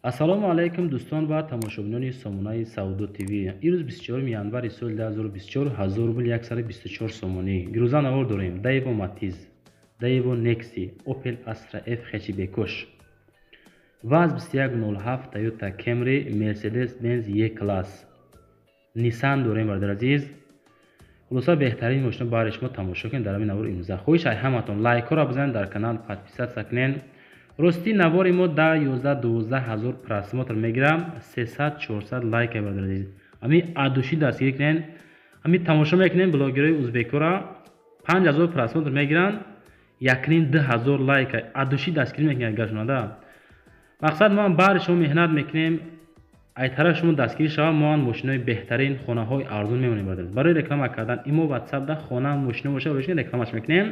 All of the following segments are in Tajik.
Ассалому алайкум, дӯстон ва тамошобинони сомонаи Савдо ТВ. Имрӯз 24 январи соли 2024, 1000 рубл 124 сомонӣ. Гирӯза навор дорем: Daewoo Matiz, Daewoo Nexi, Opel Astra F хэтчбекош ВАЗ 2107, Toyota Camry, Mercedes-Benz E-Class, Nissan дорем, бародари азиз. Хулоса, беҳтарин мошина баҳри шумо тамошо кунед дар ҳамин навор имрӯза. Хоҳиш ай ҳаматон, лайкҳоро бизанед, дар канал подписаться кунед. Ростӣ, навори мо 10, 11, 12 ҳазор просмотр мегирам, 300, 400 лайк, бародари азиз. Ҳамин от души дастгирӣ кунед. Ҳамин тамошо мекунем блогерҳои узбекҳоро, 5000 просмотр мегиранд, 1,5, 2000 лайк. От души дастгирӣ мекунед гашонада. Мақсад, мо баҳри шумо меҳнат мекунем, ай тарафи шумо дастгирӣ шавад, мо мошинои беҳтарин, хонаҳои арзон мемонем, бародари. Барои реклама кардан имо, ватсап да хона, мошино боша, рекламаш мекунем.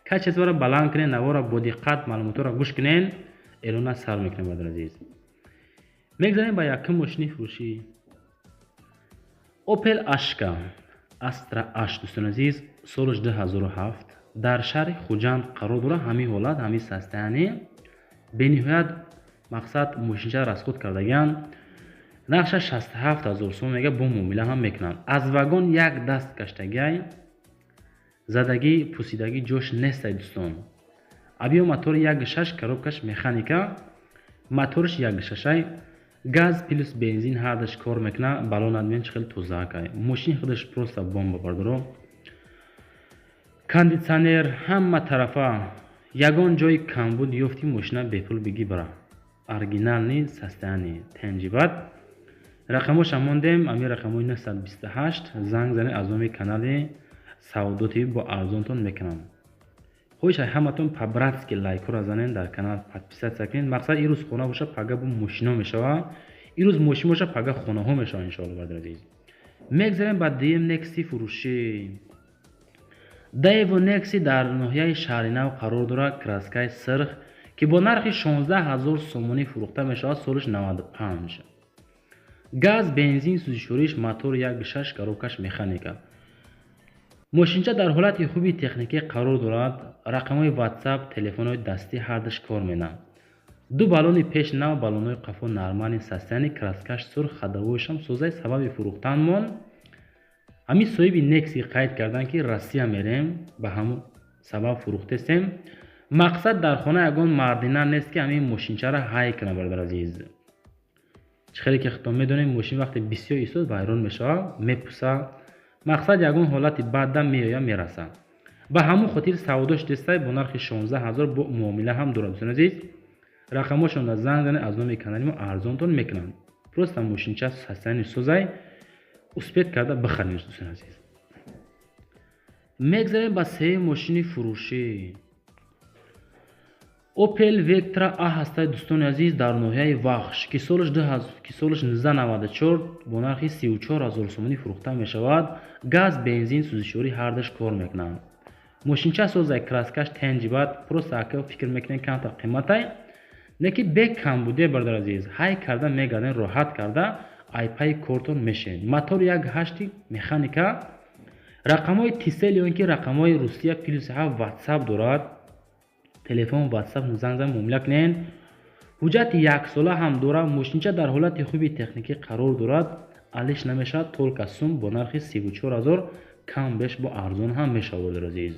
Качестворо баланд кунед, наворро бо диққат, маълумотҳоро гӯш кунед. Эълона сар мекунем, бародари азиз. Мегзарем ба якум мошини фурӯшӣ: Opel Ашка Astra H. Дӯстони азиз, солаш 2007, дар шаҳри Хуҷанд қарор дорад. Ҳамин ҳолат, ҳамин состояние бениҳоят. Мақсад, мошинча расход кардагианд. Нархша 67 ҳазор сом мега, бо муомила ҳам мекунанд. Аз вагон як даст гаштагиай, задагӣ, пусидагӣ ҷош нестай, дӯстон. Объём мотори 1,6, коробкаш механика, моторш 1,6-ай, газ плюс бензин ҳардаш кор мекунад. Баллон адмен чӣ хеле тозаакай. Мошин худаш просто бомба, бардоро. Кондитсионер, ҳама тарафа ягон ҷои камбуд ёфти, мошина бепул бигӣ бара. Оригинальный состояние, тенҷибат. Рақамоша мондем, ами рақамҳои 928, занг занед, аз номи канали Савдо ТВ бо арзонтон мекунам. Хоҳиш ай ҳаматон, по-братски лайкҳоро занед, дар канал подписаться кунед. Мақсад, ирӯз хона боша, пага бо мошино мешава, ирӯз мошин боша, пага хонаҳо мешава, иншоалло. Бародари азиз, мегзарем ба дуюм Некси фурӯшӣ. Daewoo Nexi дар ноҳияи Шаҳринав қарор дорад, краскаи сирх, ки бо нархи 16 ҳазор сомонӣ фурӯхта мешавад. Солиш 95, газ, бензин сӯзишвориш, мотор 1,6, коробкаш механика. Мошинча дар ҳолати хуби техникӣ қарор дорад. Рақамҳои ватсап, телефонҳои дастӣ ҳардаш кор менамояд. Ду баллони пеш нав, баллонҳои қафо нормальный состояние, краскаш сурх, ходовойшам созай. Сабаби фурӯхтанмон, ҳамин соҳиби Некси қайд карданд, ки Россия мерем, ба ҳамун сабаб фурӯхтестем. Мақсад, дар хона ягон мардина нест, ки ҳамин мошинчаро ҳай кунад. Бародар азиз, чӣ хеле ки худтон медонем, мошин вақте бисёр истод, вайрон мешавад, мепуса. Мақсад, ягон ҳолати бадда меояд, мерасад. Ба ҳамун хотир савдош дестай бо нархи 16 ҳазор, бо муомила ҳам дорад. Дӯстони азиз, рақамҳошонро занг занед, аз номи канали мо арзонтон мекунанд. Просто мошинча состояние созай, успеть карда бихаред, дӯстони азиз. Мегзарем ба сеюм мошини фурӯшӣ: Opel Vectra A ҳастаи, дӯстони азиз, дар ноҳияи Вахш, ки солаш 1994, бо нархи 34 ҳазор сомонӣ фурӯхта мешавад. Газ, бензин сӯзишворӣ ҳардаш кор мекунанд. Мошинча созай, краскаш тенҷибат. Просто ака фикр мекунем, камтар қиматай, не ки бе камбуде, бародар азиз, ҳай карда мегарден, роҳат карда айпаи кортон мешавед. Мотор 1,8-и, механика. Рақамҳои Тисел ё ин ки рақамҳои Русия +7, ватсап дорад. Телефон, ватсап занг зан, муомила кунед. Ҳуҷҷати яксола ҳам дорад. Мошинча дар ҳолати хуби техникӣ қарор дорад, алиш намешавад, только сум. Бо нархи 34 ҳазор, кам беш бо арзон ҳам мешавад, бародари азиз.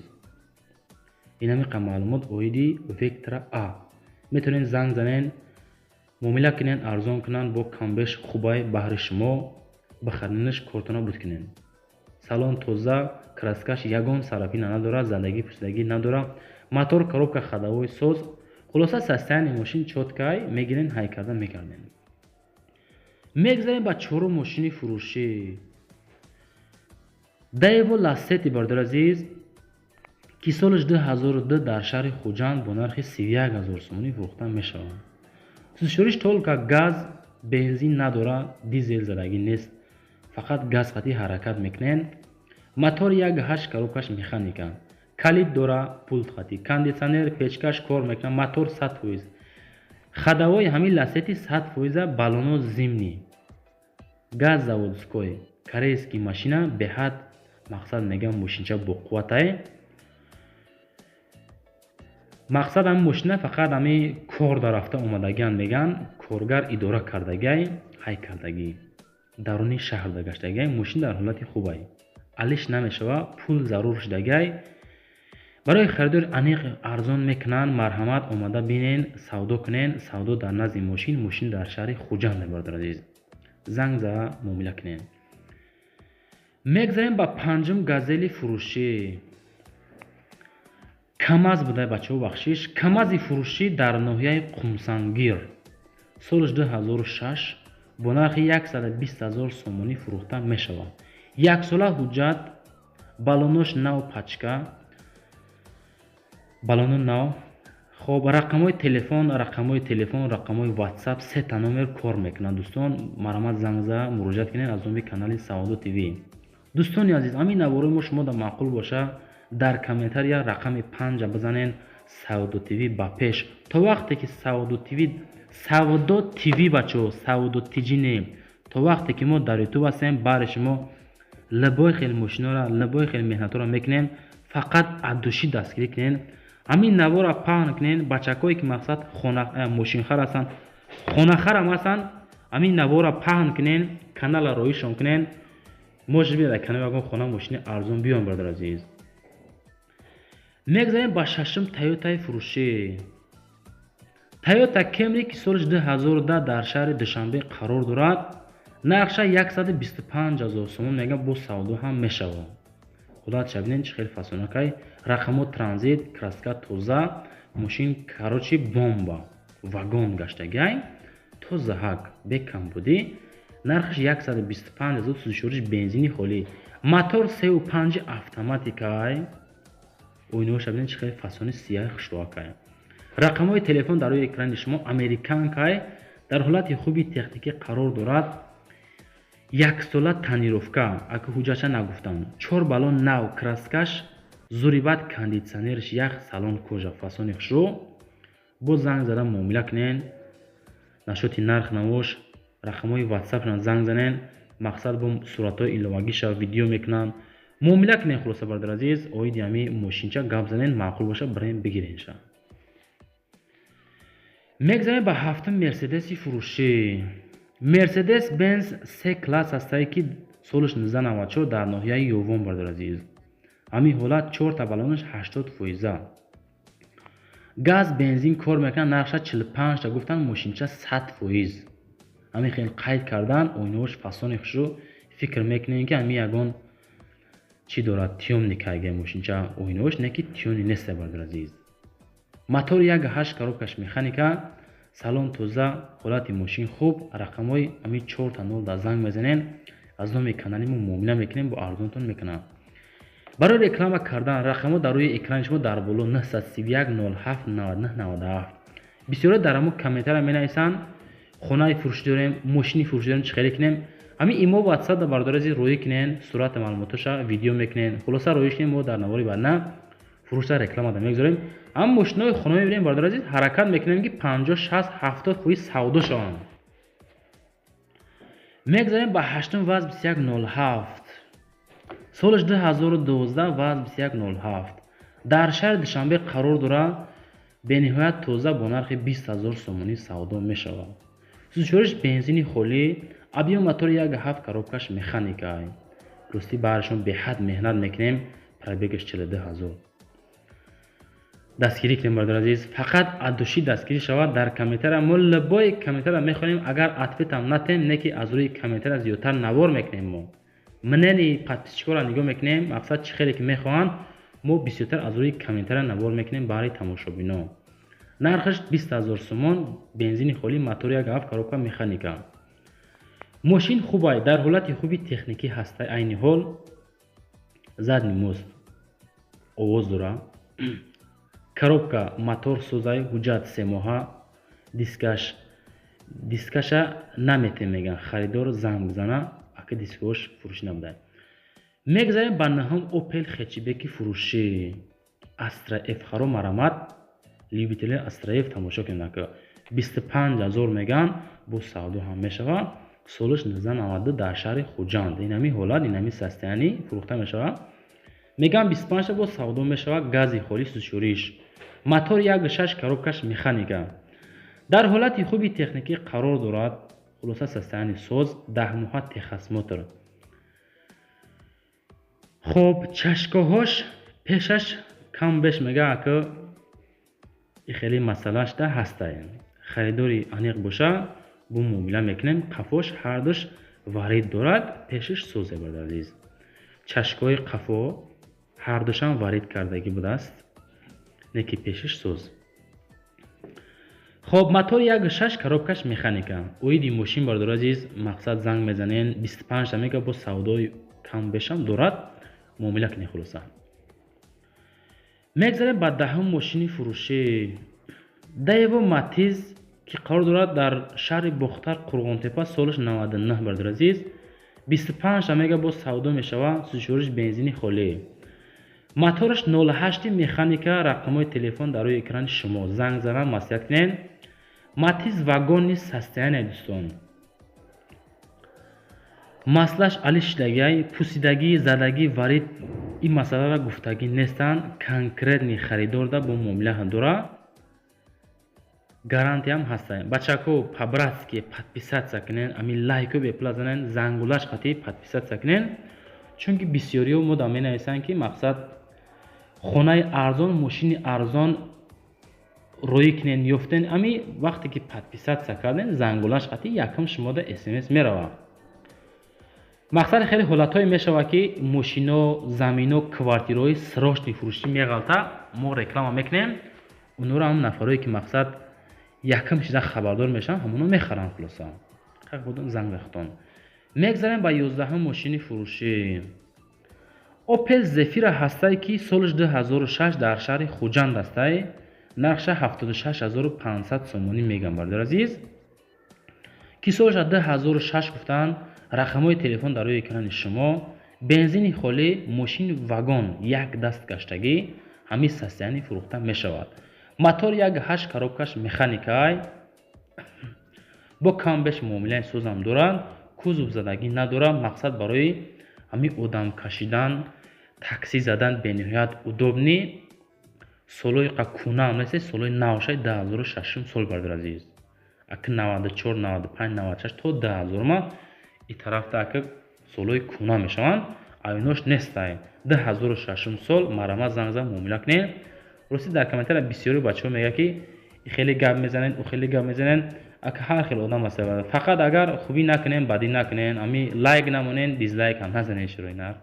Ин ҳамиқа маълумот оиди Вектра А. Метавонед занг занед, муомила кунед, арзон кунанд, бо камбеш хубай баҳри шумо, бихаренаш, кортона буд кунед. Салон тоза, краскаш ягон царапина надорад, задагӣ, пусидагӣ надорад. Мотор, коробка, ходовой соз. Хулоса, состояние мошин чёткай. Мегирен, ҳай карда мекардем. Мегзарем ба чорум мошини фурӯшӣ: Daewoo Лассети, бародари азиз, ки солаш 2002, дар шаҳри Хуҷанд бо нархи 31 ҳазор сомонӣ фурӯхта мешавад. Сӯзишвориш только газ, бензин надорад, дизел задагӣ нест, фақат газ қатӣ ҳаракат мекунед. Мотор 1,8, коробкаш механика, калид дора, пулт қатӣ, кондитсионер, печкаш кор мекунад. Мотор 100%, ходовои ҳамин Лассети 100%-а, баллоно зимний, газ заводской, корейский машина. Беҳад, мақсад, мегам, мошинча боқувватай. Мақсад ҳами мошина фақат ҳами кор дар рафта омадагиан меган, коргар идора кардагиай, ҳай кардагӣ. Даруни шаҳр гаштагиай, мошин дар ҳолати хубай. Алиш намешава, пул зарур шудагиай. Барои харидори аниқ арзон мекунанд, марҳамат омада бинен, савдо кунен, савдо дар назди мошин, мошин дар шаҳри Хуҷанд, бародари азиз. Занг зада муомила кунен. Мегзарем ба панҷум газели фурӯшӣ. Камаз буда, бачаҳо, бахшиш. Камази фурӯшӣ дар ноҳияи Қумсангир. Солаш 2006 бо нархи 120 000 сомонӣ фурӯхта мешавад. Яксола ҳуҷҷат, балонош нав пачка, балоно нав. Хоб, рақамҳои телефон, рақамҳои телефон, рақамҳои WhatsApp сета номер кор мекунад. Дӯстон, марҳамат занг зада муроҷиат кунед аз номи канали Савдо ТВ. Дӯстони азиз, ҳамин наворои мо шумо да маъқул боша, дар комментария рақами 5 бизанен, Савдо ТВ ба пеш. То вақте ки Савдо ТВ, Савдо ТВ, бачаҳо, Савдо ТЖ не. То вақте ки мо дар YouTube ҳастем, баҳри шумо либои хел мошинора, либои хел меҳнатҳоро мекунем, фақат от души дастгирӣ кунен. Ҳамин навора паҳн кунен, бачакое ки мақсад хона мошинхар ҳастанд, хонахарам ҳастанд, ҳамин навора паҳн кунен, канала роишон кунен. Может быть, дар канали ягон хона мошини арзон биён, бародар азиз. Мегзарем ба шашум Тойотаи фурӯшӣ. Тойота Кемри, ки соли 2010 дар шаҳри Душанбе қарор дорад, нархша 125 000 сомон мегӯяд, бо савдо ҳам мешавад. Худат бинед, чӣ хеле фасонакай. Рақамҳо транзит, краска тоза, мошин короче бомба, вагон гаштагиай, тозаҳак, бекамбудӣ. Нархаш 125 000, сӯзишвориш бензини холӣ. Мотор 3,5 автоматикай. Оинаҳоша бинед, чӣ хеле фасони сияҳи хушрӯакай. Рақамҳои телефон дар рӯи экрани шумо, американкай, дар ҳолати хуби техникӣ қарор дорад. Яксола тонировка, ака ҳуҷҷатша нагуфтам. Чор баллон нав, краскаш зурибат, кондитсионерш ях, салон кожа, фасони хушрӯ. Боз занг зада муомила кунен. Насчёти нарх навош рақамҳои ватсапшон занг занен. Мақсад бо суратҳои иловагиша видео мекунанд. Муомила кунен, хулоса, бародари азиз, оиди ҳами мошинча гап занен, маъқул боша, бирем бигиренша. Мегзарем ба ҳафтум Мерседеси фурӯшӣ. Мерседес Бенз С класс ҳастае, ки солаш 1994 дар ноҳияи Ёвон, бародари азиз. Ҳамин ҳолат чорта баллонаш 80 фоиза. Газ, бензин кор мекунад, нархша 45 та гуфтанд, мошинча 100 фоиз. Ҳамин хел қайд кардан, оинаҳош фасони хушрӯ, фикр мекунем, ки ҳамин ягон чӣ дорад, тёмный кайга мошинча оинаҳош, не ки тёмный неста, бародари азиз. Мотори 1,8, коробкаш механика, салон тоза, ҳолати мошин хуб. Рақамҳои ҳамин чорта нол дар занг мезанен, аз номи канали мо муомила мекунем, бо арзонтон мекунам. Барои реклама кардан рақамҳо дар рӯи экрани шумо дар боло 931 07 99 97. Бисёре дар ҳамон комментария менависанд: хонаи фурӯшӣ дорем, мошини фурӯшӣ дорем, чӣ хеле кунем? Ҳамин имо, ватсап да, бародари азиз, роӣ кунен, сурати маълумотоша видео мекунен, хулоса роӣ кунен, мо дар навори баъдна фурӯшта рекламада мегузорем. Ҳам мошинои хона мебинем, бародари азиз, ҳаракат мекунем, ки 50, 60, 70 фоиз савдо шаванд. Мегзарем ба ҳаштум ВАЗ 2107, солаш 2012, ВАЗ 2107 дар шаҳри Душанбе қарор дорад, бениҳоят тоза, бо нархи 20 000 сомонӣ савдо мешавад. Сӯзишвориш бензини холӣ, объём мотори 1,7, коробкаш механика. Ростӣ, баҳрашон беҳад меҳнат мекунем, пробегаш 42 ҳазор. Дастгирӣ кунем, бародари азиз, фақат от души дастгирӣ шавад. Дар комментария мо любой комментария мехонем, агар ответам натем, не ки аз рӯи комментария зиёдтар навор мекунем. Мо мнение подписчикоро нигоҳ мекунем, мақсад чӣ хеле ки мехоҳанд, мо бисёртар аз рӯи комментария навор мекунем баҳри тамошобино. Нархаш 20 ҳазор сомон, бензини холӣ, мотори 1,7, коробка механика. Мошин хубай, дар ҳолати хуби техникӣ ҳастай. Айни ҳол задний мост овоз дора, коробка мотор созай, ҳуҷҷат семоҳа, дискаш, дискаша наметем, меган, харидор занг бизана, ака дискош фурӯшӣ набудай. Мегзарем ба наҳум Опел хэтчбеки фурӯшӣ, Астра Ф харо, марамат, любители Астра Ф тамошо кунед, ака. 25 000 меган, бо савдо ҳам мешавад. Солаш 1992 дар шаҳри Хуҷанд, инами ҳолат, инами состояние фурӯхта мешавад. Мегам 25 бо савдо мешавад, гази холӣ, сӯзишвориш. Мотор 1.6, коробкаш механика. Дар ҳолати хуби техникӣ қарор дорад. Хулоса, состояние соз, 10 моҳа техосмотр. Хоб, чашкоҳош пешаш кам беш мега, ака, и хеле масъалаашда ҳастай. Харидори аниқ боша, бо муомила мекунем. Қафош ҳардуш варид дорад, пешаш созе, бародари азиз. Чашкои қафо ҳардушам варид кардагӣ будааст, не ки пешаш соз. Хоб, мотор 1.6, коробкаш механика. Оиди мошин, бародари азиз, мақсад, занг мезанен, 25 мега, бо савдои кам бешам дорад, муомила кунед. Хулоса, мегзарем ба 10-ум мошини фурӯшӣ. Даево Матиз, ки қарор дорад дар шаҳри Бохтар, Қурғонтепа, солаш 99, бародари азиз, 25 мега, боз савдо мешавад, сӯзишвориш бензини холӣ, мотораш 08, механика. Рақамҳои телефон дар рӯи экрани шумо, занг занан, маслиҳат кунед. Матиз вагонный состояние, дӯстон, маслаш али шидагиай, пусидагӣ, задагӣ, варид, ин масъаларо гуфтагӣ нестанд. Конкретный харидорда бо муомила дора, гарантиям ҳаста. Бачако, по-братски подписаться кунен, ами лайку бепула занен, зангулаш қатӣ подписаться кунен, чунки бисёриҳо мода менависанд, ки мақсад, хонаи арзон, мошини арзон роӣ кунен, ёфтен. Ами вақте ки подписаться карден, зангулаш қатӣ, якум шумода смс меравад. Мақсади хеле ҳолатҳое мешавад, ки мошино, замино, квартираҳои срочный фурӯшӣ меғалта, мо реклама мекунем, онҳоро ҳам нафарое ки, мақсад, якум чиза хабардор мешаванд, ҳамоно мехаранд. Хулоса, ҳақ будон, занг захтон. Мегзарем ба 11-ум мошини фурӯшӣ. Опел Зефира ҳастай, ки солаш 2006, дар шаҳри Хуҷанд ҳастай. Нархша 76 500 сомонӣ мегам, бародари азиз, ки солаша 2006 гуфтанд. Рақамҳои телефон дар рӯи экрани шумо. Бензини холӣ, мошин вагон, як даст гаштагӣ, ҳамин состояние фурӯхта мешавад. Мотор 1.8, коробкаш механикай, бо кам беш муомилаи созам дорад, кузов задагӣ надорад. Мақсад, барои ҳамин одам кашидан, такси задан бениҳоят удобный. Солҳои кӯнаам нест, солҳои навшай, 2006-ум сол, бародари азиз. Ака, 94, 95, 96 то 2000-ма и тарафта, ака, солҳои кӯна мешаванд, айнош нестай. 2006-ум сол, марҳамат, занг зан, муомила кунед. Рости, дар комментария бисёри бачаҳо мегӯяд, ки хеле гап мезанед, ӯ хеле гап мезанед. Ака, ҳар хел одам аст. Фақат агар хубӣ накунем, бадӣ накунем, ами лайк намонен, дизлайк ҳам назанед. Шурои нарх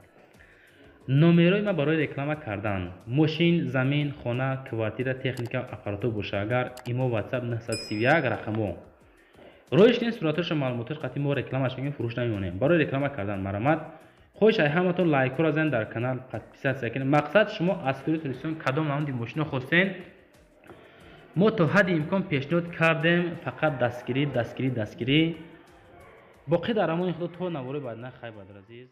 номерои ма барои реклама кардан мошин, замин, хона, квартира, техника, аппаратура боша агар, имо, WhatsApp 931 рақамо роиш нест. Суратоша, маълумотош қатъи мо рекламаш мекунем, фурӯш намемонем. Барои реклама кардан марҳамат. Хоҳиш ай ҳаматон, лайкҳоро занед, дар канал подписаться кунед. Мақсад, шумо аз кури Тоҷикистон кадом намуди мошино хостен, мо то ҳадди имкон пешниҳод кардем. Фақат дастгирӣ, дастгирӣ, дастгирӣ. Боқӣ дар амони Худо то навори баъдина. Хайр, бародари азиз.